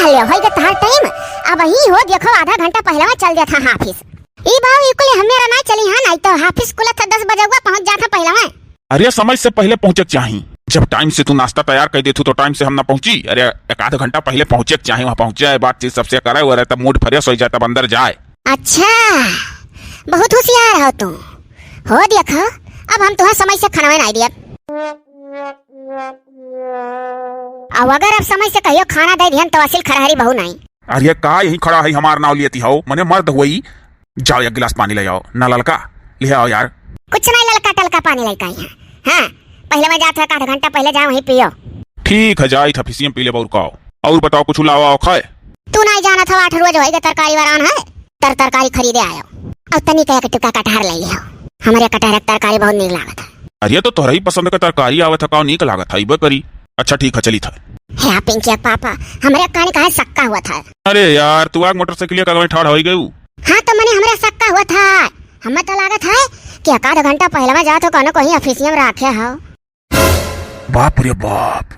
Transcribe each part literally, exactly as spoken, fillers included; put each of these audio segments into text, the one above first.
ले होई गे तहार टाइम। अबहीं हो देखो, आधा घंटा पहिले चल देत हा हाफिस। ई बाऊ, ई कुल हमें रना चली हा, नाहीं तो हाफिस कुल त दस बजे हुआ पहुँच जात हा पहिले। अरे समय से पहिले पहुँचे के चाही। जब टाइम से तू नाश्ता तैयार कर देथू तो टाइम से हम ना पहुँची। अरे एक आध घंटा पहिले पहुँचे के चाही, वहाँ पहुँचे, बातचीत सबसे करे, वो तब मूड फ्रेश हो जाए, तब अंदर जाए। अच्छा, बहुत होशियार हो तू। हो देखो, अब हम तुहे समय से खाना नाहीं दियब। अब अगर अब समय से कहियो खाना दे दिहन तो असिल खरहरी बहू नाहीं। अरे का यहीं खड़ा है, हमार नाव लियती हो, मने मर्द हुई। जाओ एक गिलास पानी ले आओ ना ललका, ले आओ यार। कुछ नाहीं ललका टलका पानी लेके आई है। हाँ, पहिले मैं जात है, आधा घंटा पहिले जाओ वहीं पियो। ठीक है, जाई था फिसियम पी ले बउर का। और बताओ कुछ लावा आओ खाए। तू नाहीं जानत हो, आठ रोज होई गे तरकारी वरान है, तर तरकारी खरीदे आयो। अब तनी कहे के टुका कटहर ले लियो, हमरे कटहर के तरकारी बहुत नीक लागत है। अरे तो तोहरा ही पसंद का तरकारी आवत है, का नीक लागत है, इबे करी। अच्छा ठीक है, चली था। हे पिंकी के पापा, हमरे कान काहे सक्का हुआ था? अरे यार, तू आग मोटरसाइकिल का आगे ठाड़ होई गयू। हाँ तो मने हमरा सक्का हुआ था, हमें तो लागत है कि एक आध घंटा पहिले जात हो, कोनो कोई ऑफिसियम राखे हो। बाप रे बाप,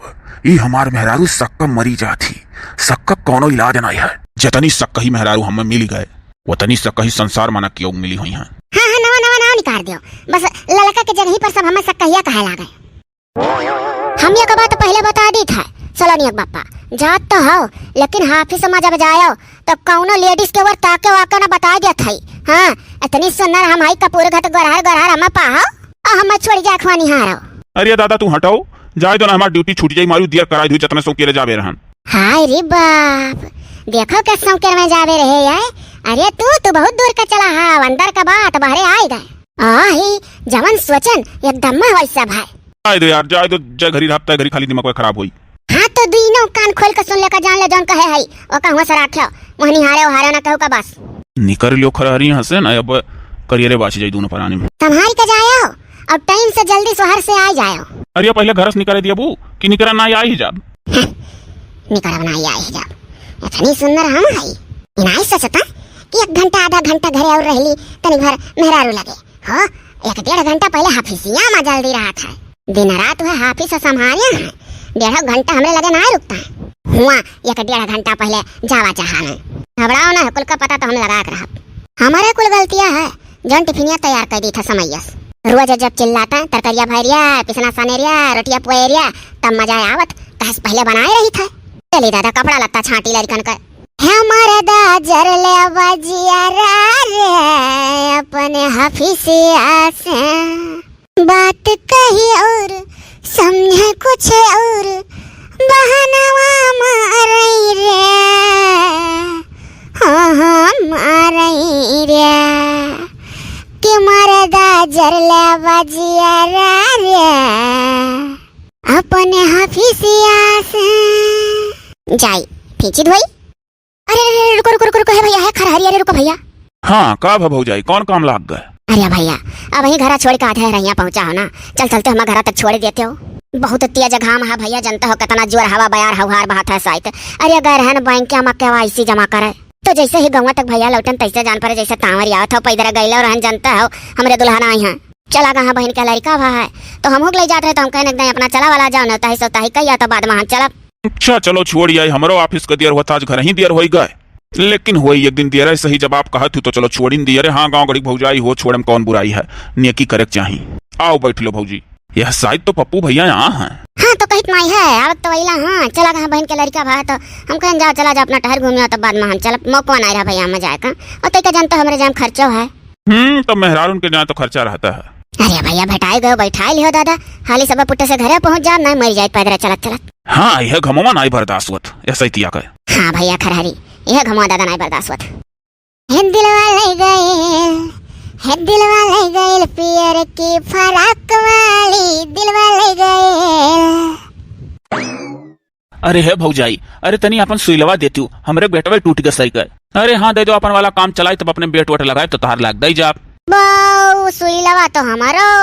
ई हमार मेहरारू सक्का मरी जात ही। सक्का कौनो इलाज नाहीं है। जतनी सक्का ही मेहरारू हमें मिली गए, वतनी सक्का ही संसार माना कियो मिली हुई हैं। हाँ, हाँ, नवा, नवा, नवा निकाल दियो। बस ललका के जगह पर सब हमें सक्का हिया कहे लागे। हम एक बात पहिले बता दी था, सलोनी के बापा, जात तो हो, लेकिन हाफिस में जब जायो, तो कौनो लेडीज के ओर ताके वाके ना बताई देत हई। हाँ, इतनी सुंदर हम हई कपूर घट गोरहर गोरहर हमें पाहो, और हमें छोड़ी जा खुआ निहारो। अरे दादा तू हटाओ, जाए दो ना, हमार ड्यूटी छूट जाई, मारू दियर कराई धुई जतने सौकेरे जावे रहन। हाय रे बाप, देखो के सौकेर में जावे रहे यार। अरे तू, तू बहुत दूर का चला हा, अंदर का बात बाहरे आई गए। आही, जवन सोचन एकदम में वैसा भाई। जाए दो यार, जाए दो, जय घरी रहब, तय घरी खाली दिमाग खराब होई। हाँ, तो दुइनो कान खोल के सुन लेकर जान ले, जौन कहे हई, ओका हुआ से राख्यो, वह निहारे ओहारे ना कहू का बस। निकर लियो खरहरी हंसे ना, अब करियरे बाच जाई दोनों परानी में। संभाल के जायो, अब टाइम से जल्दी शहर से आ जायो। अरे पहिले घर से निकरे दिया बू, कि निकरा ना आई ही जाब। निकरा ना आई ही जाब। इतनी सुंदर हम हई, इनाई सोचता कि एक घंटा आधा घंटा घरे और रहली, तनी भर मेहरारू लगे। हो, एक डेढ़ घंटा पहिले हाफिसिया में जल्दी रहत है। दिन रात वह हाफिस संभालिया है। डेढ़ घंटा हमरे लगे ना रुकता है। हुआ एक डेढ़ घंटा पहिले जावा चाहा है। घबराओ ना, कुल का पता तो हम लगा के रहब। हमारे कुल गलतियां है, जौन टिफिनिया तैयार कर दी था समैया से। रोज जब चिल्लाता, "तरकरिया भरिया, पिसना सनेरिया, रोटिया पोएरिया", तब मजा आवत, कहे से पहिले बनाए रही था। चली दादा, कपड़ा लत्ता छांटी लड़कन का। हे मरदा जर ले बजिया रा रे, अपने हफिसिया से बात कही और समझे कुछ और, बहनवा मारई रे, हाँ, हाँ, मारई रे, कि मरदा जर ले बजिया रा रे, अपने हफिसिया से। जाई, फींची धोई। अरे, अरे, अरे, रुको, रुको, रुको, रुको, हे भैया, हे खरहरी, अरे रुको भैया। हाँ, का भा भौजाई, कौन काम लाग गए? अरे भैया, अबहीं घरा छोड़ के आधे रहिया पहुँचा हो ना, चल चलते हम घरा तक छोड़ देते हो। बहुत तेज घाम है भैया, जनता हो कितना जोर हवा बयार हौहार बहत है साइत। अरे गए रहन बैंक के हम KYC जमा करे, तो जैसे ही गौवा तक भैया लौटन तैसे जान पड़े जैसे तांवर आवत हो, पैदल गइलो रहन, जनता हो हमरे दुल्हन आई हैं। चला गा हाँ बहिन के लड़का भा है, तो हमहू के ले जात रहे, तो हम कहने एकदम अपना चला वाला जाओ, नौताही सौताही कहिया, तो बाद में हम चलब। अच्छा चलो छोड़ आई, हमरो ऑफिस का दियर होत, आज घर ही दियर होई गए, लेकिन होई एक दिन दियर सही, जब आप कहत हो तो चलो छोड़िन दियर। हाँ गाँव गढ़ी भौजाई हो, छोड़े में कौन बुराई है, नेकी करे के चाही। आओ बैठ लो भौजी, यह साइड तो पप्पू भैया यहाँ हैं। हाँ तो कहित माई है, आवत तो वैला, हाँ चला गा हाँ बहिन के लड़का भा, तो हम कहन जाओ चला जाओ अपना टहर घूमियो, तब बाद में हम चलब, मौका नहीं रहा भैया हम जाए का, और तैका जानता हमरे जाए में खर्चो है। हम्म, तो मेहरारून के जाए तो खर्चा रहता है। अरे भैया, भेटाई गयो, बैठाई लियो दादा। हाली सब पुट्टे से घरे पहुँच जा, नहीं मर जाए पैदल चलत चलत। हाँ, यह घमवा नहीं बर्दाश्त होत, ऐसा ही तिया कर। हाँ भैया खरहरी, यह घमवा दादा नहीं बर्दाश्त होत। हे दिलवा ले गए, हे दिलवा ले गए, पियर की फराक वाली दिलवा ले गए। अरे हे भौजाई, अरे तनी अपन सुईलवा देतू, हमरे बेटवे टूट के सही गए। अरे हाँ, दे दो, अपन वाला काम चलाई, तब अपने बेट वट लगाए तो तहार लाग दई जाब। बाऊ, सुईलवा तो हमारो,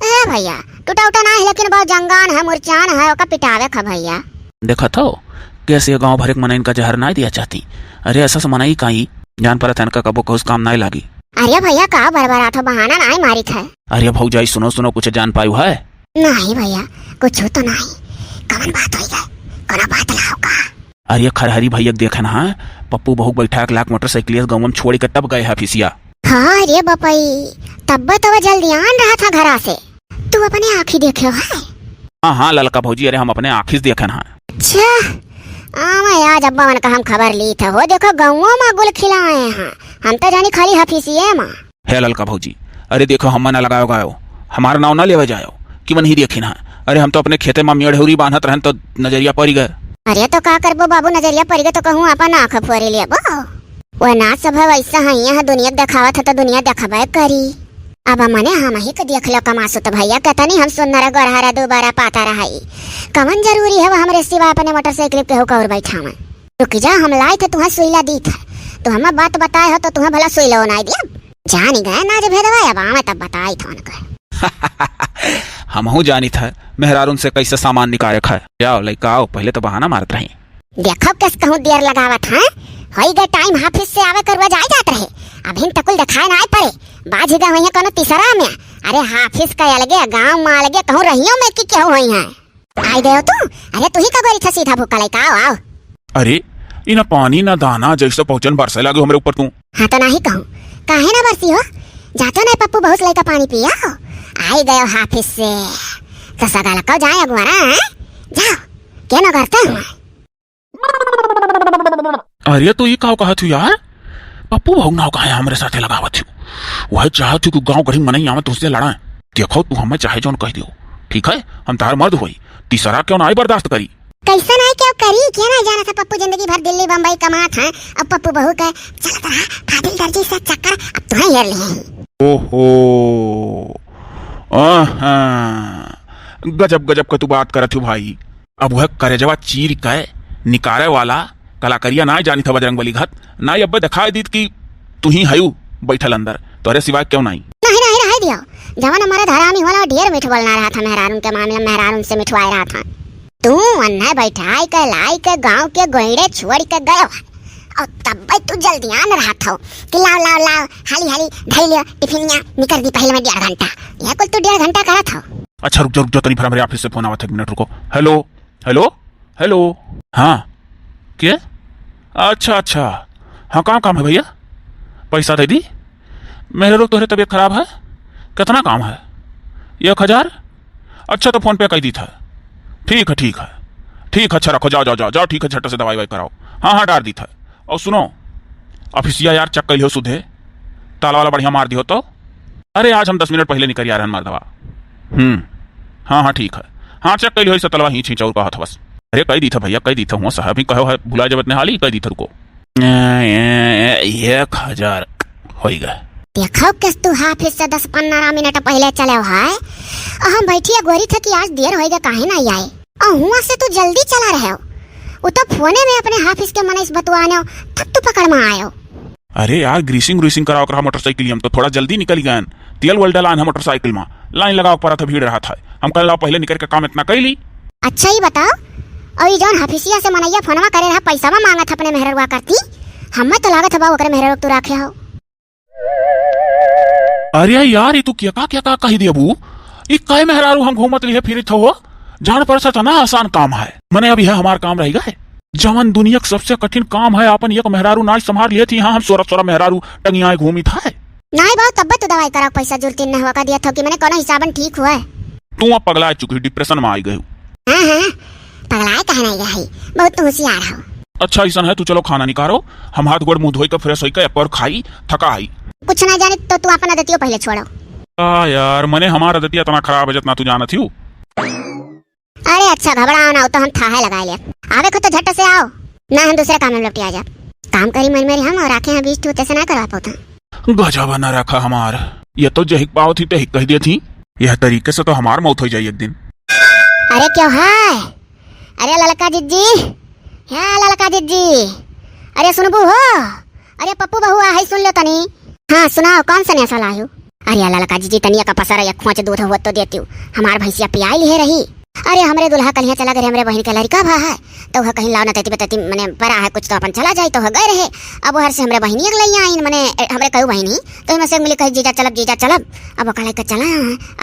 ए भैया, टूटा उटा ना है, लेकिन बाऊ जंगान है, मुरचान है, ओका पिटावे खा भैया। देखत हो, कैसे गाँव भर एक मनई इनका जहर नाई दिया चाहती। अरे ऐसा से मनई काई, जान परत है इनका कबो कहूस काम नाई लागी। अरे भैया, का बरबरात हो, बहाना नाई मारित है। अरे भौजाई, सुनो, सुनो, कुछ जान पायु है? नहीं भैया, कुछ तो नहीं। कवन बात होई गए? कोनो बात लाओ का? अरे खरहरी भैया के देखे ना, हाँ? पप्पू बहू के बैठा एक लाख मोटरसाइकिलिया गौवा में छोड़ के तब गए हफिसिया। हाँ रे बपई, तब्बे तो वो जल्दी आन रहा था घरा से। तू अपने आँखी देखे है? हाँ, हाँ, ललका भौजी, अरे हम अपने आँखी से देखे ना। अच्छा, आवा आज अब्बा मन का हम खबर ली था। हो देखो, गौवा में गुल खिलाए हैं। हम तो जानी खाली हफिसिये में। हे ललका भौजी, अरे देखो, हम्मा ना लगायो गायो, हमार नाव ना लेवे जायो कि वनही देखिन है। अरे हम तो अपने खेते मा मेढ़ौरी बांधत रहन तो नजरिया परि गए। अरे तो का करबो बाबू, नजरिया परि गए तो कहूँ अपन आँख फोरी लेबो। वो ना सब है वैसा है, यहाँ दुनिया देखावत है तो दुनिया देखबे करी। अब मने हमही के देख लो कमासुत भैया, केतनी हम सुंदर गोरहरा दुबारा पातर हई। कवन जरूरी है वो हमरे सिवा अपने मोटरसाइकिल पे केहू का और बैठावे। रुकि जा, हम लाइत है तुहें सुइला दीत है। तू हमें बात बताए हो तो तुहें भला सुइलो नाई दिया। जानी गए ना जे भेदवा, अब आवे तब बताइत है उनका। हमहू जानित है मेहरारून से कैसे सामान निकाले खाए। आओ लइका आओ, पहले तो बहाना मारत रही। देखो कस कहूँ देर लगावत है, होई गए टाइम, हाफिस से आवे के रोज आए जात रहे, अभिन तकुल देखाए ना आए पड़े। बाझ गए होइहैं कोनो तीसरा में। अरे हाफिस का अलगे, गाँव में अलगे, कहूँ रहियो में कि केहू होइहैं। आई गयो तू? अरे तू ही का गोरी था सीधा भूखा लइका, आओ, आओ। अरे, ई ना पानी ना दाना, जैसे पहुँचन बरसे लागे हमरे ऊपर तू। हाँ तो नाही कहूँ, काहे ना बरसी हो? जा तो नहीं पप्पू बहुत लइका पानी पिया हो। आई गयो हाफिस से। तो सगा लकाओ जाए अगुआरा, हैं? जाओ, के न करते हो? अरे, तू ई काव कहत हूँ यार? पप्पू बहू नाव काहे हमरे साथे लगावत हूँ? वह चाहत हूँ कि गाँव गढ़ी मनई आवे तुझसे लड़ाए। देखो, तू हमें चाहे जौन कह दियो, ठीक है? हम तार मर्द होई, तीसरा क्यों ना आई बर्दाश्त करी। कैसन आई क्यों करी? क्या ना जाना था पप्पू जिंदगी भर दिल्ली बम्बई कमात हैं, अब पप्पू बहू के चलत रहा फाजिल दर्जी से चक्कर, अब तुम्हें हेर लिए हैं। ओहो, आहा, गजब गजब का तू बात करत हूँ भाई। अब वह करेजवा चीर के निकारे वाला कलाकरिया नाई जानी था बजरंग बली घात, नाई अब्बे दिखाई दीत कि तू ही हयू बैठल अंदर, तोरे सिवाय क्यों नाई? नहीं, नहीं, रहे दियो। जवन हमारा धरामी होला, ढेर मीठ बोलना रहा था मेहरारून के मामले में, मेहरारून से मिठवाए रहा था। तू अन्ना बैठाई के, लाई के, गाँव के गोइड़े छोड़ के गयो है। और तब भाई तू जल्दी आन रहा था कि लाओ, लाओ, लाओ, हाली, हाली, धई लियो टिफिनिया, निकर दी पहले में डेढ़ घंटा। यह कुल तू डेढ़ घंटा करा था। अच्छा, रुक जा, रुक जा, तनी फिर हमरे ऑफिस से फोन आवत है, एक मिनट रुको। हेलो, हेलो, हेलो। हाँ, के? अच्छा, अच्छा। हाँ, काम, काम है भैया, पैसा दे दी। मेरे लोग, तोहरे तबीयत खराब है, कितना काम है? एक हजार? अच्छा, तो फोन पे कह दी था। ठीक है, ठीक है, ठीक है, अच्छा रखो, जाओ, जाओ, जाओ, जाओ, ठीक है, झट से दवाई वाई कराओ। हाँ, हाँ, डार दी था। और सुनो, ऑफिसिया यार चेक कर लियो सुधे, ताला वाला बढ़िया मार दियो तो। अरे, आज हम दस मिनट पहले निकल आ रहन मर्दवा। हम्म, हाँ, हाँ, ठीक है। हाँ, चेक कर लियो, इसे तलवा ही छींचा और कहा था बस। अरे, कह दी था भैया, कह दी था, हुआ साहब ही कहो है, भुला जब इतने हाल ही कह दी था, रुको। ए, ए, ए, एक हजार होई गए। देखो किस तू हाफिस से दस पन्द्रह मिनट पहले चले हो है, और हम बैठिया गोरी थे कि आज देर होई गए, काहे ना आए, और हुआ से तू जल्दी चला रहे हो। वो तो फोने में अपने हाफिस के मनई से बतुआने हो, तब तू पकड़ में आयो। अरे यार, ग्रीसिंग व्रीसिंग कराओ करा मोटरसाइकिल, हम तो थोड़ा जल्दी निकल गए। तेल वेल डलान है मोटरसाइकिल में, लाइन लगाओ पड़ा था, भीड़ रहा था। हम कल लाओ पहले निकल के काम इतना कर ली। अच्छा ही बताओ, और ये जौन हफिसिया से मनैया फोनवा करे रहा, पैसा मांगत अपने मेहररुआ करती, हमें तो लागत है बाबू ओकरे मेहररुआ तू राखे हो। अरे यार, ये तू क्या का, क्या का कही देबू? ई कई मेहरारू हम घूमत लिए फिरित हो? जान पर से तो ना आसान काम है। मने अब यह हमार काम रह गए। जवन दुनिया के सबसे कठिन काम है, आपन एक मेहरारू नाच संभाल लिए थी, यहाँ हम सोरा सोरा मेहरारू टंगियाए घूमित है। नाई बाबू, तब्बे तो दवाई करा, पैसा जुरती न हुआ का दिया था कि मने कोनो हिसाबन ठीक हुआ। तू अब पगला चुकी, डिप्रेशन में आई गई। हाँ, हाँ, पगलाए कहना ही है, बहुत तू होशियार हो। अच्छा, ऐसा है, तू चलो खाना निकालो, हम हाथ गोड़ मुंह धोई के फ्रेश होई के एक बार खाई, थका आई। कुछ ना जाने तो तू अपन आदतियों पहले छोड़ो। आ यार, मने हमार आदतिया इतना खराब है जितना तू जानत ही। अरे अच्छा, घबराओ ना, वो तो हम थाहे लगा ले। आवे को तो झट से आओ, ना हम दूसरे काम में लपटिया जा। काम करी मन मेरी हम और आंखें हैं बीच तू तैसे ना करवा पाता। गजब न रखा हमार, ये तो जहिक पावत ही तहिक कह दिया थी। यह तरीके से तो हमार मौत हो जाई एक दिन। अरे क्यों है? अरे ललका जिज्जी, हे ललका जिज्जी, अरे सुनबू हो? अरे पप्पू बहू आ है, सुन लो तनी। हाँ सुनाओ, कौन सा नशा लायू? अरे ललका जिज्जी, तनिया का पसरा या खोंच दूध हो तो देती हूँ, हमार भैंसिया पियाई लिहे रही। अरे, हमरे दुल्हा कलिया चला गए, हमरे बहिन के लड़का भा है, तो वह कहीं लाओ न तैती बतैती, मने परा है कुछ, तो अपन चला जाई, तो वह गए रहे। अब वहर से हमरे बहिनिया के लइया आइन, मने, ए, हमरे कई बहिन ही, तो इनमें से एक मिली कही, "जीजा चलब, जीजा चलब।" अब ओका लइका चला,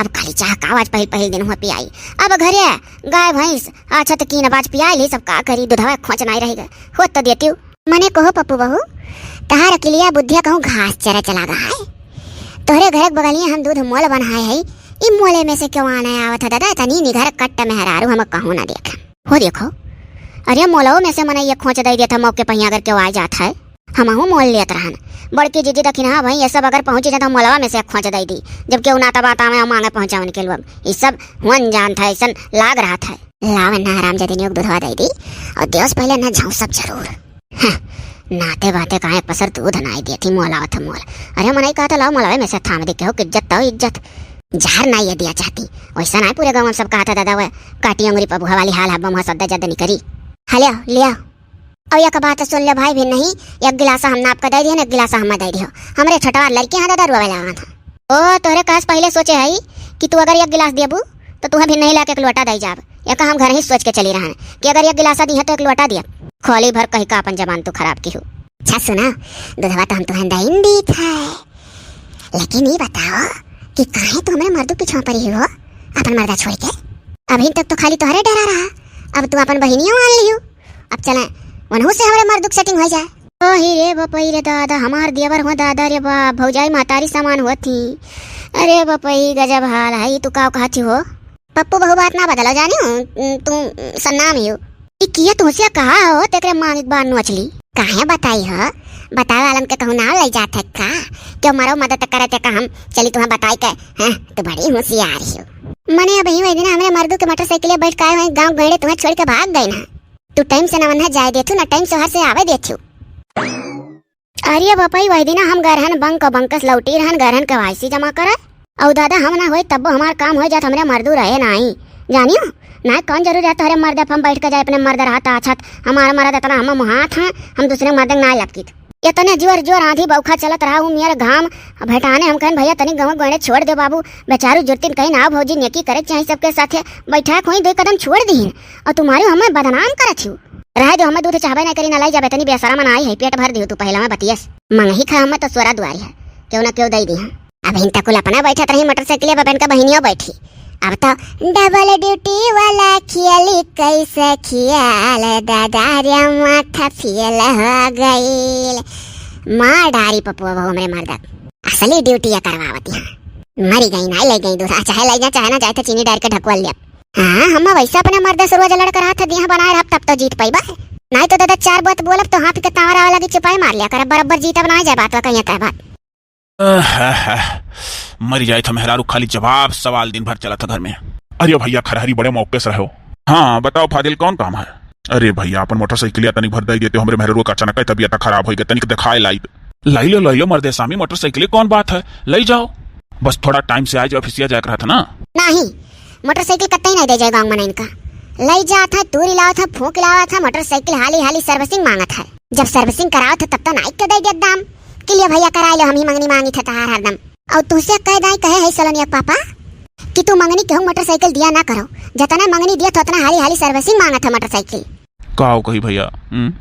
अब खाली चाह का आज पहिल पहिल दिन हुआ पियाई। अब घरे गाय भैंस, अच्छा, तो कीन बाज पियाई ली, सब का करी, दूधवा खोच नाई रह गए, होत तो देती हूँ। मने कहो पप्पू बहू, तहार अकिलिया बुद्धिया कहूँ घास चरे चला गा है। तोहरे घर के बगलिया हम दूध मोल बनाए है, ई मोले में से क्यों आने आवत है दादा, इतनी निघर कट्ट मेहरारू हम कहूँ ना देखे। हो देखो, अरे मोलवो में से मने ये खोच दे देता मौके पहिया अगर क्यों आ जात है, हमहू मोल लेत रहन। बड़की जीजी दखिन, हाँ भाई, ये सब अगर पहुँची जाए तो मोलवा में से खोच दे दी, जब क्यों ना तब आता में मांगे पहुँचा उनके लोग। ये सब हुन जानत है, ऐसन लाग रहा था। लाव ना हराम जदी ने दूधवा दे दी, और देवस पहले ना झाँसब जरूर। हं, नाते बाते काहे पसर दूध नाई देती, मोलावत मोल। अरे मनई कहत लाव मोलावे में से थाम दे, केहू के इज्जत तो इज्जत। जहर नाई ये दिया चाहती, वैसा नाई पूरे गाँव में सब कहत दादा, वह काटी अंगुरी पर बुहा वाली हाल हब्बा मुहा सद्दा जद्द निकरी। हले, लिया। और एक बात सुन ले भाई भी नहीं, एक गिलासा हम नाप के दे दिहन, एक गिलासा हम दे दियो। हमरे छोटवा लड़के हैं दादा, रोवे लागत है। ओ, तोहरे कास पहले सोचे हई कि तू अगर एक गिलास देबू, तो तुहे भी नहीं लाके एक लोटा दे जाब। एक हम घर ही सोच के चली रहन कि अगर एक गिलासा दिहे, तो एक लोटा दिया। खोली भर कही का अपन जबान तू खराब की हो। अच्छा सुना, दूधवा तो हम तुहन दइन दीत है, लेकिन ये बताओ कि काहे तू हमरे मर्दू पीछा पड़ी हो, अपन मर्दा छोड़ के? अभी तक तो खाली तोहरे डरा रहा, अब तू अपन बहिनियों आन लियो। अब चले, उनहू से हमरे मर्दू के setting हो जाए। ओ ही रे बपई रे दादा, हमार देवर हो दादा रे बाप, भौजाई महतारी समान होती। अरे बपई, गजब हाल है, तू का कहती हो? पप्पू बहू बात ना बदलो जानियो, तू सन्नाम ही हो। ई किया तुमसे कहा हो, तेकरे मांग एक बार नोच ली। काहे बताई हो? बतावे वालन के कहूँ नाव लई जात है का? क्यों मरो मदद करे ते का हम चली तुम्हें बताई के? हैं, तू बड़ी होशियार ही हो। मने अब ही वही दिन हमरे मर्दू के मोटरसाइकिल बैठ के आए हुए गाँव गए, तुम्हें छोड़ के भाग गए ना। तू time से ना वन्हा जाए देथू, ना time से हर से आवे देथू। अरे बपई, वही दिना हम गरहन बंक बंकस लौटी रहन, गरहन के वाईसी जमा करे। औ दादा, हम ना होई तब्बो हमार काम हो जात, हमरे मर्दू रहे नाई। जानियो, ना कौन जरूरी है तोहरे मर्द, अब हम बैठ के जाए अपने मर्द रहत आछत। हमार मर्द इतना हम मुहात हैं, हम दूसरे मर्द ना लपकित। इतने जोर जोर आंधी बौखा चलत रहा, उ मियर घाम भेटाने हम कहन, "भैया तनी गाँव गोड़े छोड़ दे बाबू, बेचारू जुर्तिन कहीं ना भौजी नेकी करे चाही सबके साथे, बैठा कोई दो कदम छोड़ दीन।" और तुम्हारी हमें बदनाम करत छू। रहे दो, हमें दूध चाहबे नहीं करी, ना लाई जाबे, तनी बेसरा मन आई है, पेट भर दियो तू पहला में बतियस। मंगही खा हमें तो सोरा दुआरी है, क्यों ना क्यों दे दी हम। अब इन तकुल अपना बैठत रही मोटरसाइकिल पर, इनका बहिनियों बैठी। अब तो double duty वाला खेली कैसे खेल, दादा रे माथा फेल हो गईल। मार डारी पपुआ बहू हमरे मर्दक, असली ड्यूटी करवावत यहाँ। मरी गई ना, ले गई दूध, चाहे ले जा चाहे ना जाए, तो चीनी डार के ढकवल लिया। हाँ, हम वैसे अपने मर्द से रोज लड़ कर हाथ दिया बनाए रहब, तब तो जीत पाइबा। नहीं तो दादा चार बात बोलब तो हाथ के तावरा वाला की चुपाई मार लिया कर, बराबर जीतब ना जाए, बात कहीं तय बात। आह, मरी जाए था मेहरारू, खाली जवाब सवाल दिन भर चला था घर में। अरे भैया खरहरी बड़े मौके से रहो। हाँ बताओ फादिल कौन काम है? अरे भैया अपन मोटरसाइकिलिया तनिक भर दे देते हो, हमरे मेहरारू का अचानक तबियत खराब हो गई, तनिक दिखाए लाई। लाई लो लाई लो मर्दे सामी मोटरसाइकिल कौन बात है, ले जाओ। बस थोड़ा time से आ जाओ, ऑफिसिया जाए रहा था ना। नहीं, मोटरसाइकिल कतई नहीं दे जाए गाँव में इनका। ले जात है, तूरी लावत है, फूंक लावत है, मोटरसाइकिल हाली हाली servicing मांगत है। जब servicing करावत है तब तो नाइक के दे देत दाम कि ले भैया कराए लो, हम ही मंगनी मांगी थे तहार हरदम। और तुझसे कह दाई कहे है सलोनिया के पापा कि तू मंगनी केहू मोटरसाइकिल दिया ना करो, जतना मंगनी दिया तो उतना हाली हाली servicing मांगत है मोटरसाइकिल। का हो कही भैया? हम्म?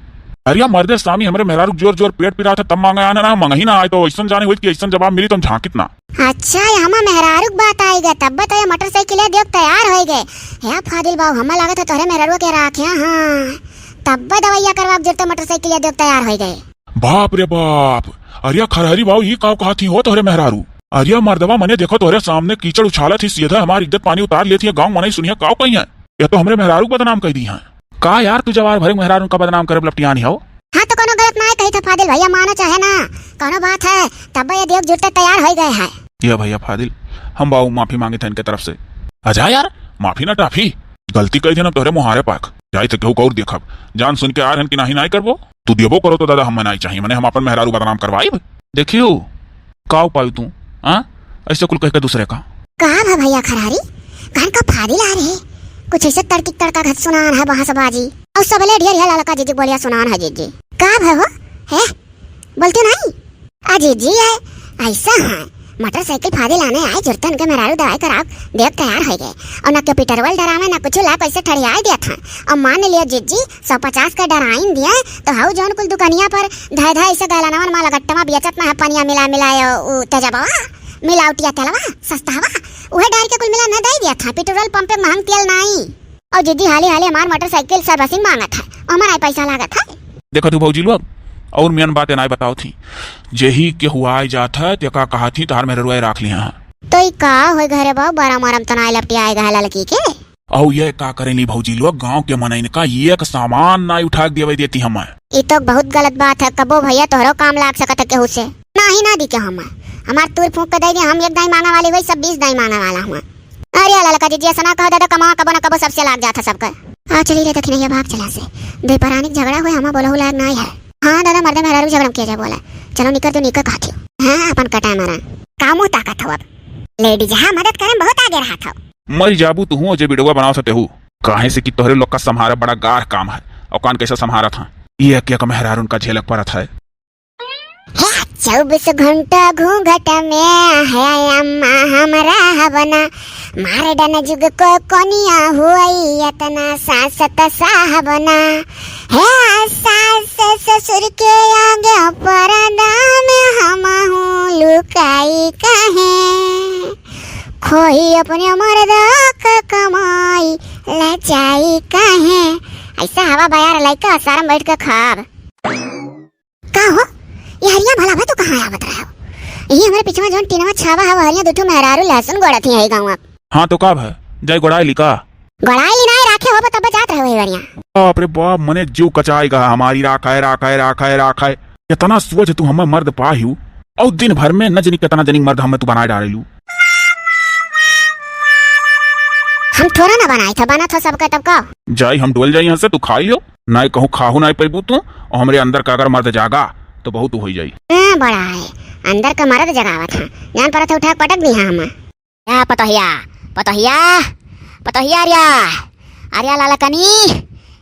अरे मर्दे सामी हमरे मेहरारू जोर जोर पेट पिरात है तब मांगे आना ना, मंगही ना आए तो ऐसन जाने हुई कि ऐसन जवाब मिली तो हम झांकित ना। अच्छा, यहाँ मेहरारू के बात आई गए, तब तो ये मोटरसाइकिल देख तैयार हो गए। हे फादिल बाबू, हमें लागत है तोहरे मेहरारू के राख है, हाँ, तब दवाइया करवा के जरूरत मोटरसाइकिल देख तैयार हो गए। बाप रे बाप, अरे खरहरी बाबू, ये का कहा थी हो तोहरे मेहरारू? अरे मर्दवा, मने देखो तोहरे सामने कीचड़ उछालत ही, सीधा हमार इज्जत पानी उतार लेती है, गाँव मनई सुनिया का कही है, ये तो हमरे मेहरारू के बदनाम कर दी है। का यार, तू जवार भरे मेहरारू का बदनाम करे लपटियानी हो? हाँ, तो कोनो गलत ना कही था फादिल भैया, मानो चाहे ना, कोनो बात है, तब ये देख जुटते तैयार हो गए हैं। ये भैया फादिल, हम बाऊ माफी मांगे थे इनके तरफ से। अजा यार, माफी ना टाफी, गलती कही थे ना तोहरे मुहारे पाक, जाई थे केहू और देखब, जान सुन के आ रहन कि नाही नाही करबो, तू देबो करो तो दादा हम नहीं चाहिए, मने हम अपन मेहरारू बदनाम करवाइब। देखियो, का उपाय तू, हाँ? ऐसे कुल कह के दूसरे का। का भा भैया खरारी? कान का फादिल आ रहे? कुछ ऐसे तड़की तड़का घत सुनान है बहसबाजी। और सबले ढेर है ललका जीजी बोलिया सुनान है जीजी। का भा हो? है? बोलते नहीं? आ जीजी है, ऐसा है। मोटरसाइकिल फादी लाने आए जुरतन के मेहरारू दवाई कराव देख तैयार होइ गए। और ना केहू पेट्रोल डरावे, ना कुछ, ला कैसे ठड़ियाए दिया था। और मान लियो जिज्जी, सौ पचास का डराइन दिए, तो हऊ जौन कुल दुकनिया पर धय धय ऐसे गैलनवा में लगट्टवा बेचत ना है, पनिया मिला मिला यो, उ तेजबवा, मिलावटिया तेलवा, सस्तावा, उहे डार के कुल मिला न दे दिया था। पेट्रोल पंप पे महंग तेल नाई। और जिज्जी हाली हाली हमार मोटरसाइकिल सर्विसिंग मांगत है, ओमा नाई पैसा लागत है। देखत हू भौजी लोग, और मेन बात नाई बतावत ही। जेही केहू आए जात है, तेका कहत ही, तहार मेहररुआ राख लिहा है। तो ई का होई घरे बाऊ, बड़ा मरम तो नाई लपटियाए गए ललकी के? और ये का करेली भौजी लोग, गांव के मनइन का एक सामान नाई उठा के देवे देती हमें। ई तो बहुत गलत बात है, कबो भैया तोहरो काम लाग सकत है केहू से। नाही ना दी के हम, हमार तूर फूंक के दे दे, हम एक दाई मांगे वाली हुई, सब बीस दाई मांगे वाला हुआ। अरे ललका जिज्जी, ऐसा ना कहो दादा, कमावा कबो ना कबो सबसे लाग जात है सबका। आ चली रे दखिनैया, भाग चला से। दे परानी के झगड़ा हुए, हमा बोलहु लायक नाई है। हाँ दादा, मर्दे मेहरारू झगड़ा में किया जाए बोला। चलो निकर तो निकर कहती हो। हाँ, अपन कटा मारा। का मुंह ताकत हो अब? लेडीज हाँ मदद करे में बहुत आगे रहा था। मर जाबू तू हूँ, जे वीडियो बनाओ सते हूँ। काहे से कि तोहरे लोग का संभारा बड़ा गाढ़ काम है। और कान कैसे संभारा था? ये क्या का मेहरारू उनका झेलक परत है? हे, चउबीस घंटा घूंघट में है अम्मा हमरा हवना, मार डन जुग को कोनिया हुई इतना सास त साहबना। हे, सास ससुर के आगे पर्दा में हम हूँ लुकाई काहे, खोई अपने मर्दा का कमाई लचाई काहे। ऐसा हवा बयार लइका सारम बैठ के खाब। का हो? ये हरिया भला भा तू कहाँ आवत रहे हो? यही हमारे पिछवा जौन टीनवा छावा है, वो हरिया दुठो मेहरारू लहसुन गोड़त ही है गाँव। हाँ तो का भा? जाई गोड़ाई ली का? गोड़ाई ली नाई राखे हो, तब जात रहे वही हरिया। बाप रे बाप, मने जीव कचाई गा हमारी, राख है, राख है, राख है, राख है। इतना सोच तू हमें मर्द पाहिउ, और दिन भर में न जनी कितना जनी मर्द हमें तू बनाए डालेलू। हम थोड़ा ना बनाए थे, बना था सबका तब का। जाई हम डोल जाई यहाँ से, तू खाई लियो, नाई कहूँ खाहू नाई पैबू तू, और हमरे अंदर का अगर मर्द जागा तो बहुत होई जाई। हाँ, बड़ा है, अंदर का मर्द जगावत है, जान पड़ा था उठा के पटक दी हम। या पतोहिया, पतोहिया, पतोहिया अरिया, अरिया लालकनी,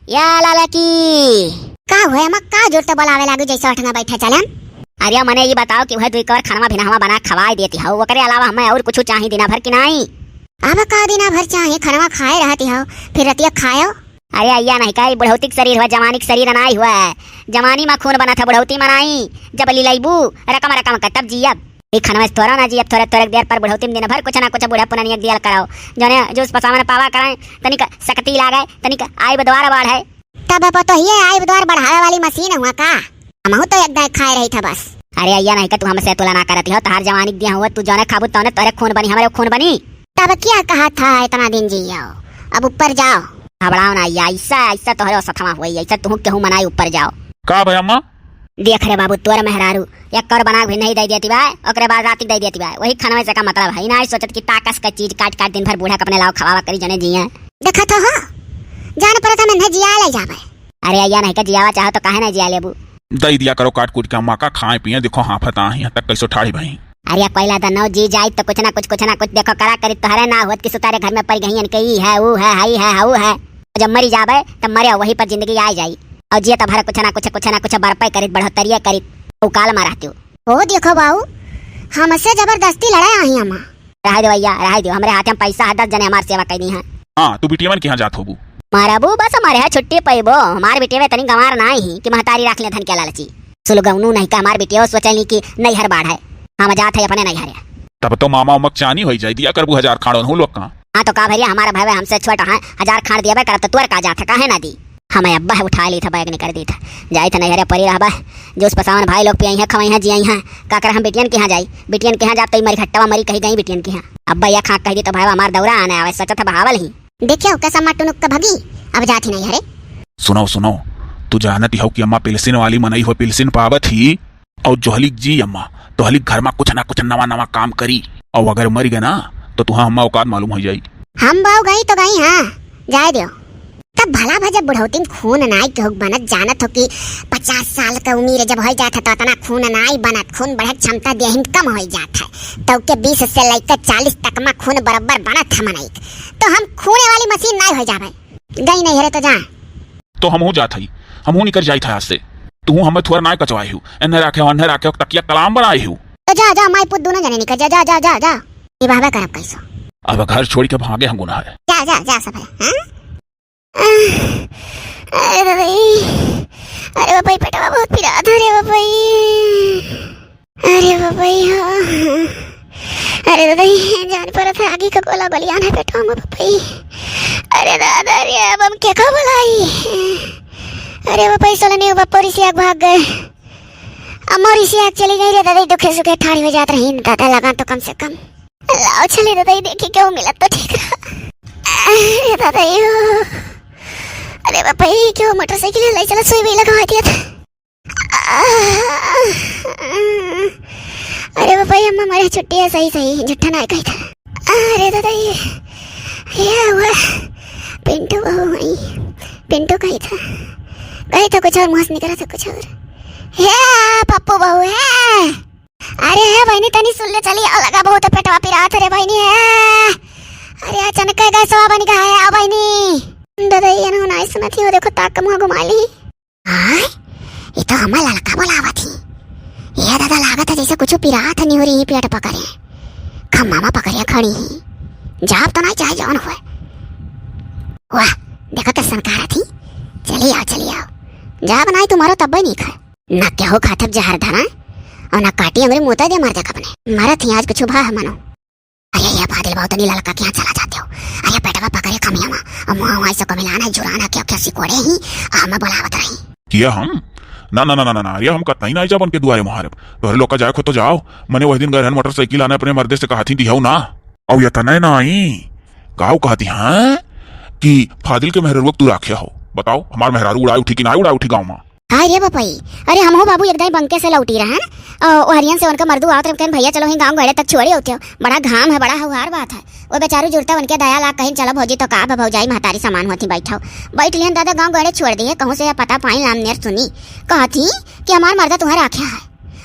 या लालकी। का हुए अम्मा, का जोर से बोलावे लागू जैसे उठना बैठा चलन? अरिया मने ये बताओ कि वह दुई कवर खानवा भिनहवा बना खवाए देती हो, ओकरे अलावा हमें और कुछ चाही दिना भर की नाई? अब का दिना भर चाही, खानवा खाए रहती हो, फिर रतिया खायो। अरे अइया नहीं का, ई बुढ़ौती के शरीर हुआ, जवानी के शरीर नाई हुआ है। जवानी में खून बनत है, बुढ़ौती में नाई। जब लिलैबू रकम रकम का, तब जियब। ई खनवा से थोड़ा ना जियब, थोड़े थोड़े देर पर बुढ़ौती में दिन भर कुछ ना कुछ बूढ़ा पुरानी एक दियल कराओ। जौने जूस पसावन पावा कराए, तनिक सकती लागे, तनिक आइब द्वार बाढ़े। तब पतोहिए आइब द्वार बढ़ावे वाली मशीन हुआ का? हमहू तो एक दाई खाए रही था बस। अरे अइया नहीं का, तू हमसे तुलना करती हो, तहार जवानी के दिया हुआ, तू जौने खाबू तौने तोरे खून बनी, हमरे खून बनी। तब क्या कहा था इतना दिन जियो, अब ऊपर जाओ। घबराओ ना अइया, ऐसा, ऐसा तोहरे सथवा हुई, ऐसा तुहू केहू मनाई ऊपर जाओ। का भा अम्मा? देख रे बाबू, तोर मेहरारू एक कौर बना के भी नहीं दे देती बा, ओकरे बाद रात के दे देती बा। वही खानवे से का मतलब है, ना सोचत कि ताकस का चीज काट काट दिन भर बूढ़ा के अपने लाओ खवावा करी जने जिए। देखा तो हो, जान पड़ता मैं नहीं जिया ले जावे। अरे अइया नहीं का जियावा चाहो तो काहे नहीं जिया लेबू? दे दिया करो काट कूट के अम्मा का, खाए पिए, देखो हाफत आ, यहाँ तक कैसो ठाढ़ी भई। अरे कोयला दनो जी जाई तो कुछ ना कुछ, कुछ ना कुछ देखो करा करी, तोहरे ना होत कि सुतारे घर में पड़ गई इनके, ई है, ऊ है, हई है, हऊ है। जब मरी जाबे तब मरे वही पर जिंदगी आ जाई, और जिए तो भर कुछ ना कुछ, कुछ ना कुछ बरपे करित, बढ़ोतरिये करित, उकाल में रहती हो। ओ देखो बाऊ, हमसे जबरदस्ती लड़ाई आई अम्मा। रहे दो भैया, रहे दो, हमरे हाथे में पैसा है, दस जने हमार सेवा कर दी हैं। हाँ, तू बिटियवन के यहाँ जात होबू? मारबू बस, हमारे है छुट्टी पैबो, हमार बिटियवे तनी गंवार नाई ही कि महतारी राख ले धन के लालची। सुलगौनू नहीं का हमार बिटियो सोचली कि नैहर बाढ़ है, हम जात है अपने नैहर। तब तो मामा उमक चानी होई जाई, दिया करबू हजार खाड़ोन हूँ लोग का। हाँ तो का भैया, हमारा भाई हमसे छोटा है, हजार खाड़ दिया करब तो तोर का जात है, काहे ना दी? हमें अब्बा है उठा ली था, बैग निकर दी था, जाई था नैहरे परी रहबा, जो उस पसावन भाई लोग पियाई है, खवाई है, जियाई है, का कर हम बिटियन के यहाँ जाई, बिटियन के यहाँ जाब तो ई मरी घट्टवा मरी कही गई बिटियन के यहाँ। अब्बा या खाक कह दी तो भाई हमार दौरा आने आवे, सोचा था बहावल ही। देखियो कैसा मटुनुक का भगी, अब जात ही नहीं हरे। सुनो सुनो, तू जानत ही हो कि अम्मा पिलसिन वाली मनई हो, पिलसिन पावत ही, और जोहलिक जी अम्मा, तोहलिक घर में कुछ ना कुछ नवा नवा काम करी, और अगर मर गए ना तो तुहा अम्मा औकात मालूम हो जाई। हम बाऊ गई तो गई, हाँ, जाए दियो। तब भला भा जब बुढ़ौती में खून नाई के होक बनत, जानत हो कि पचास साल के उम्र जब हो जात है तो इतना खून नाई बनत, खून बढ़े के क्षमता देहिन कम हो जात है, तो के बीस से लेकर चालीस तक में खून बराबर बनत है मनई के, तो हम खूने वाली मशीन नाई हो जावे। गई नहीं हरे तो जा। तो हमहू जात हई, हमहू निकर जाइत है आज से। तू हमें थुअर नाय कचवाए हू, एन्हे राखे हो, अन्हे राखे हो, तकिया कलाम बनाए हू। तो जा, जा, माई पूत दोनों जने निकल जा, जा, जा, जा, जा। निभावे करब कैसो। अब घर छोड़ के भागे हम गुनाह है। जा, जा, जा सब है, हाँ? अरे बपई, अरे बपई, पेटवा बहुत पिरात है रे बपई। अरे बपई हो, अरे बपई, जान परत है आगी का गोला बलियान है पेटवा में बपई। अरे दादा रे, अब हम के का बुलाई? अरे बपई, सोलनी बप्पो रिसिया के भाग गए, अम्मो रिसिया के चली गई रे दादा, दुखे सुखे ठाड़ी हो जात रही दादा, लगा तो कम से कम। लाओ चली दादा, ये देखी क्यों मिला तो ठीक रहा। अरे दादा यो, अरे बपई, क्यों मोटरसाइकिल लाई चला, सुई भी लगवा दिया था। अरे बपई, अम्मा मारे छुट्टी है, सही सही, झूठा ना कही था। अरे दादा ये, ये हुआ, पिंटू बहू हुई, पिंटू कही था, कही था कुछ और, मुँह से निकला था कुछ और। हे पप्पू बहू है। अरे हे बहिनी, तनी सुन ले चली, आओ लगा बहुत पेटवा पिरात रे बहिनी है। अरे अचानक के गैसवा बन गया है, आओ बहिनी। दादा ये ना, ना सुनत ही हो, देखो ताक मुँह घुमा ली। आय, ये तो हमार ललका बोलावत ही। ये दादा लागत है जैसे कुछ पिरात नहीं हो रही, पेट पकड़े, खम्मा मा पकड़े खड़ी ही। जाब तो नहीं चाहे जौन हुए। वाह, देखो तो सनकारत ही। चली आओ, चली आओ। जाब नहीं तुम्हारो तब्बे नहीं खा। ना केहू खाथब जहर धरा, और ना काटी अंगुरी मुँह दे मर देखब ने। मरत ही आज कुछ भा है मनो। अरे ये फादिल बहू, तनी ललका के यहाँ चला जाते हो। अरे पेटवा पकड़े खमिया मा, और मुँह वहाँ से कमिलान है, जुरान है, क्या क्या सिकोड़े ही, आ हमें बुलावत रही। किया हम? ना, ना, ना, ना, ना, ना, अरे हम कतई ना आई जाब उनके दुआरे मुहारे। तोहरे लोग का जाए खो तो जाओ, मने वही दिन गए रहन मोटरसाइकिल आने अपने मर्दे से कहा थी दिहाऊ ना। अब यतने ना आई, काऊ कहती हैं कि फादिल के मेहररुआ तू राखे हो। बताओ, हमार मेहरारू उड़ाई उठी कि ना उड़ाई उठी गाँव मा? हाय रे बपई, अरे हमहू बाबू एक दाई बंके से लौटी रहन, अ, ओहरियन से उनका मर्दू आवत रहे, कहेन, "भैया चलो ही गाँव गड़े तक छोड़ी होते हो, बड़ा घाम है, बड़ा हौहार बात है।" वो बेचारू जुड़ता उनके दया लाग कहिन, "चलो भौजी तो का बा भौजाई महतारी समान होती, बैठो।" बैठ लिहन दादा, गाँव गड़े छोड़ दिए, कहूँ से यह पता पाई लाम नेर सुनी, कहती कि हमार मर्दा तुम्हारे आख्या है,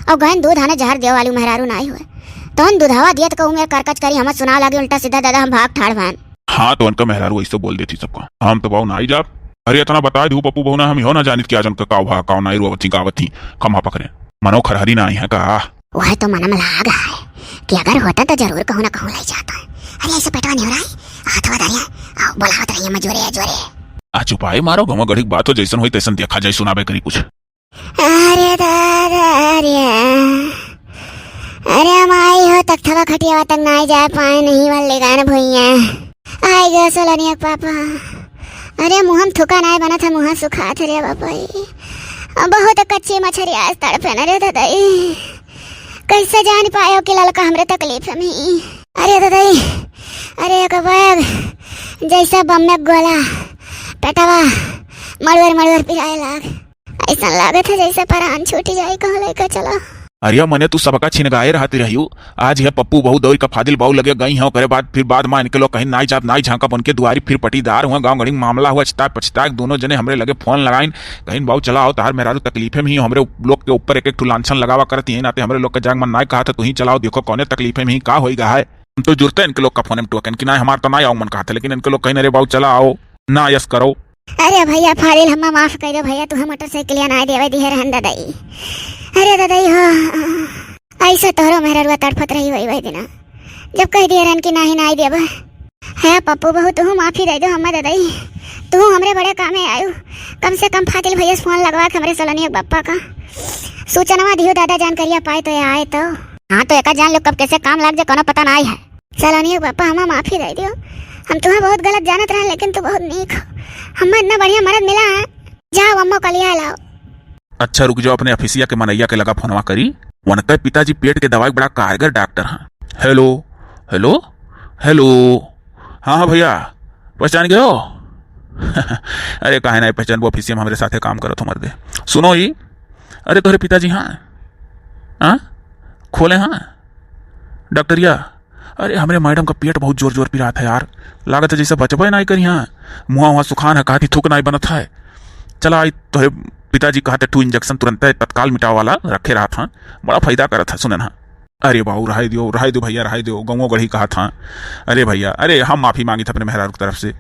और गहन दूध आने जहर देव वाली मेहरारू नाई हुए, तौन दूधावा दियत कहूँ मेर करकच करी, हम सुना लागे उल्टा सीधा दादा, हम भाग ठाड़ भैन। हाँ, तो उनका मेहरारू ऐसे बोल देती सबका। हम तो बाऊ ना आई जाब। अरे, इतना बता दू पप्पू बहू ना, हम इहो ना जानित कि आज उनका काव भा, काव नाई रोवत ही, गावत ही, खम्हा पकड़े। मनो खरहरी ना आई है का? वह तो मन में लाग है कि अगर होता तो जरूर कहूँ ना कहूँ लाई जाता। अरे, ऐसे पेटवा नहीं हो रहा है, हाथवा धरिया, आओ, बुलावत रहिए, मैं जोरे, जोरे। आ चुपाई मारो, गमा गढ़ी बात हो, जैसन होई तैसन देखा जाए, सुनाबे करी कुछ। अरे दादा रे, अरे हम आई हो तख्तवा खटियावा तक नाई जाए पाए नहीं वाले गान भुइया। आई गयो सोलनिया के पापा। अरे मुँह में थुका नाई बना था, मुँह सुखा थे रे बापाई। अब बहुत कच्ची मछरी आज तड़पे न रे दादाई। कैसे जान पायो कि ललका हमरे तकलीफ में। अरे दादाई, अरे एक बैग जैसा बम में गोला, पेटवा मड़वर मड़वर पिराए लाग। ऐसा लागत है जैसे परान छूट जाए, कहाँ लेकर चला। अरे मने तू सबका छिनगाए रहती रहियो। आज यह पप्पू बहू दौड़ का फादिल बहू लगे गई है, ओकरे बाद फिर बाद में इनके लोग कहीं नाई जाब नाई झांकब उनके दुआरी, फिर पटीदार हुआ, गाँव गढ़ी मामला हुआ, छिता पछता दोनों जने हमरे लगे फोन लगाइन, कहीं बहू चला आओ, तहार मेहरारू तकलीफे में ही, हमरे लोग के ऊपर एक एक ठू लांछन लगावा करती है, नाते हमरे लोग के जाग मन नाई कहा था, तू ही चलाओ, देखो कौने तकलीफे में ही, का होई गा है। हम तो जुरते इनके लोग का फोन में टोकन कि नाई हमार तो नाई आओ मन कहा था, लेकिन इनके लोग कहीं अरे बहू चला आओ, ना यस करो। अरे भैया फादिल, हम्मा माफ कर दो भैया, तू हम मोटरसाइकिल ना देवे दिहे रहन दादाई। अरे दादाई हो, ऐसा तोहरो मेहररुआ तड़फत रही वही वही दिना, जब कह दिए रहन कि नाही नाही देबा। है पप्पू बहू, तू माफी दे दो हम्मा दादाई, तू हमरे बड़े कामे आयु। कम से कम फादिल भैया से फोन लगवा के हमरे सलोनिया के बप्पा का सूचनवा दियो दादा, जानकारिया पाए तो ये आए तो। हाँ तो एका जान लो कब कैसे काम लाग जाए, कोनो पता नाही है। सलोनिया के पापा, हमा माफी दे दियो। हम तुम्हें बहुत गलत जानत रहे, लेकिन तू बहुत नीक हो। हमा इतना बढ़िया मर्द मिला है। जाओ, अम्मो कलिया लाओ। अच्छा, रुक जाओ, अपने अफिसिया के मनैया के लगा फोनवा करी। वनके पिताजी पेट के दवाई बड़ा कारगर डॉक्टर हैं। हेलो, हेलो, हेलो। हाँ, हाँ भैया, पहचान गयो? अरे, काहे नाही पहचानबो, अफिसिया में हमरे साथे काम करत हो मर्दे। सुनो ई, अरे, तोहरे पिताजी हाँ, हाँ, खोले हाँ, डॉक्टरिया। अरे, हमरे मैडम का पेट बहुत जोर जोर पिरात है यार, लागत है जैसे बचबे नाई करी। हाँ, मुँहा वहाँ सुखान है, कहती थूक नाई बनत है। चला आई, तोहरे पिताजी कहते ठू इंजेक्शन तुरंत तत्काल मिटावे वाला रखे रहत हाँ, बड़ा फायदा करत है। सुनन हाँ, अरे बाबू, रहाई दियो, रहाई दियो भैया, रहाई दियो, गौंवो गढ़ी कहत हाँ। अरे भैया, अरे हम माफी मांगी था अपने मेहरारू की तरफ से।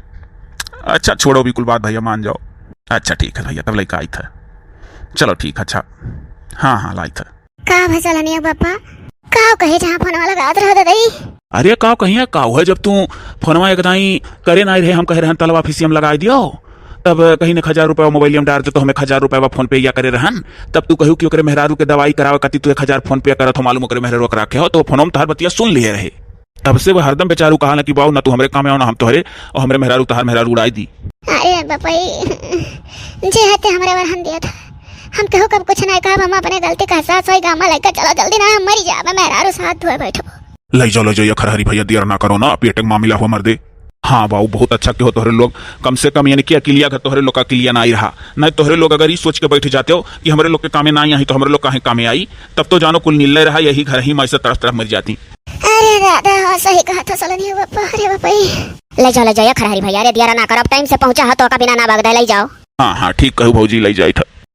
अच्छा छोड़ो, बिल्कुल बात भैया मान जाओ। अच्छा ठीक है भैया, तब लइका आई था। चलो ठीक है, अच्छा। हाँ, हाँ, लाई था। का भसल हनिया पापा? काव कहे जहाँ फोनवा लगावत रहो ददई? अरे काव कहिया, काव है, जब तू फोनवा एक दाई करे नाई रहे, हम कहे रहन तलवा फीसियम लगाई दियो, तब कहीं ने एक हजार रुपया मोबाइलियम डार दे, तो हम एक हजार रुपया फोन पे या करे रहन। तब तू कहू कि ओकरे मेहरारू के दवाई करावे खातिर तू एक हजार फोन पे करत हो, मालूम ओकरे मेहरारू के रखे हो, तो फोनवा में तोहार बतिया सुन लिए रहे। तब से वो हरदम बेचारू कहा ना कि बाऊ ना तू हमरे कामे आओ ना हम तोहरे, और हमरे मेहरारू तोहार मेहरारू उड़ाई दी। अरे बपई, जे हते हमरे बरहन दिया था, हम केहू कब कुछ नहीं कहब, हम अपने गलती का एहसास होई, गामा लइका चलो जल्दी ना, हम मरी जाबे, मेहरारू साथ धोए बैठबो। लई जाओ, लई जाओ, ये खरहरी भैया, देर ना करो ना, पेट के मामला हुआ मर्दे। हाँ बाऊ, बहुत अच्छा के हो तोहरे लोग, कम से कम यानी कि अकिलिया घर तोहरे लोग का अकिलिया ना आई रहा। नहीं तोहरे लोग अगर ई सोच के बैठ जाते हो कि हमरे लोग के कामे ना आई, तो हमरे लोग काहे कामे आई, तब तो जानो कुल निल्ले रहा, यही घर ही में ऐसे तड़फ तड़फ मर जाती। अरे दादा, हाँ, सही कहा था सलोनी बापा, अरे बापा ई। ले जाओ, ले जाओ, ये खरहरी भैया, अरे दियारा ना करब, टाइम से पहुँचा है तो का बिना ना बगदे, ले जाओ। हाँ, हाँ, ठीक कहू भौजी, ले जाई था।